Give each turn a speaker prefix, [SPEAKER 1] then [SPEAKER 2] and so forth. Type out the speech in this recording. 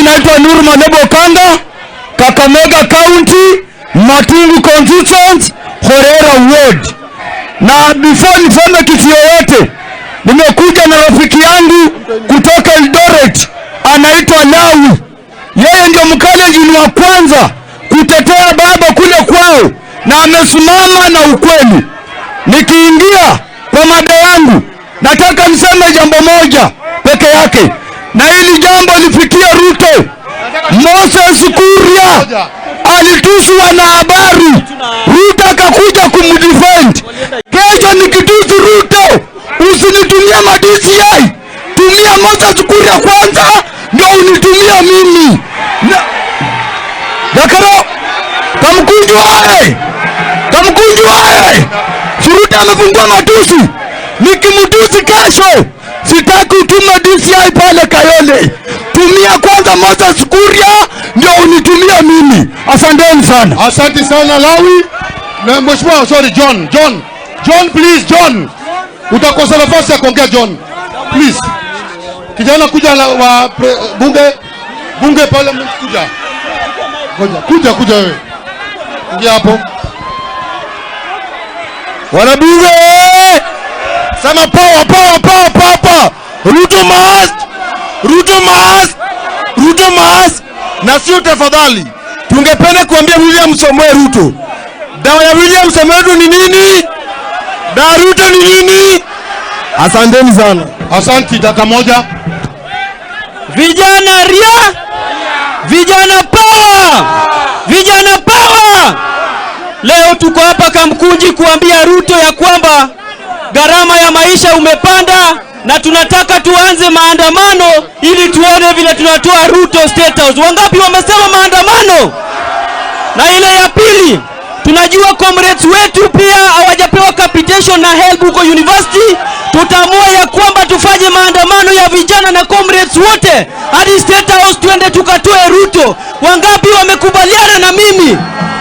[SPEAKER 1] Naitwa Nuru Malebo Kanga, Kakamega County, Matungu constituency, Horera Ward. Na before niseme kitu yoyote, nimekuja na rafiki yangu kutoka Eldoret, anaitwa Lawi. Yeye ndio Mkalenjin wa kwanza kutetea baba kule kwao, na amesimama na ukweli. Nikiingia kwa mada yangu, nataka niseme jambo moja peke yake, na hili jambo lifikie Ruto. Moses Kuria alitusi wanahabari, Ruto akakuja kumdefend. Kesho nikitusi Ruto, usinitumie ma DCI, tumia Moses Kuria kwanza ndio unitumie mimi. Na Dakaro Kamkunji wae, Kamkunji wae, Ruto amefungua matusi. Nikimtusi kesho, sitaki utume DCI pale Kayole. Tumia kwanza Moses Kuria ndio unitumie mimi. Asanteni sana.
[SPEAKER 2] Asante sana, Lawi. Na mheshimiwa, sorry, John, John. John, please, John. Utakosa nafasi ya kuongea, John. Please. Kijana, kuja wa bunge parliament, kuja. Kuja, kuja, kuja wewe. Ingia hapo.
[SPEAKER 1] Wanabunge, sema power, power, power, power, power. Ruto must, Ruto must, Ruto must. Na sio tafadhali, tungependa kuambia William Samoei Ruto, dawa ya William Samoei Ruto ni nini? Dawa ya Ruto ni nini? Asanteni sana.
[SPEAKER 2] Asante, dakika moja.
[SPEAKER 3] Vijana ria, vijana power, vijana power. Leo tuko hapa Kamkunji kuambia Ruto ya kwamba gharama ya maisha umepanda na tunataka tuanze maandamano ili tuone vile tunatoa Ruto State House. Wangapi wamesema maandamano? Na ile ya pili, tunajua comrades wetu pia hawajapewa capitation na HELB huko university. Tutaamua ya kwamba tufanye maandamano ya vijana na comrades wote hadi State House, twende tukatoe Ruto. Wangapi wamekubaliana na mimi?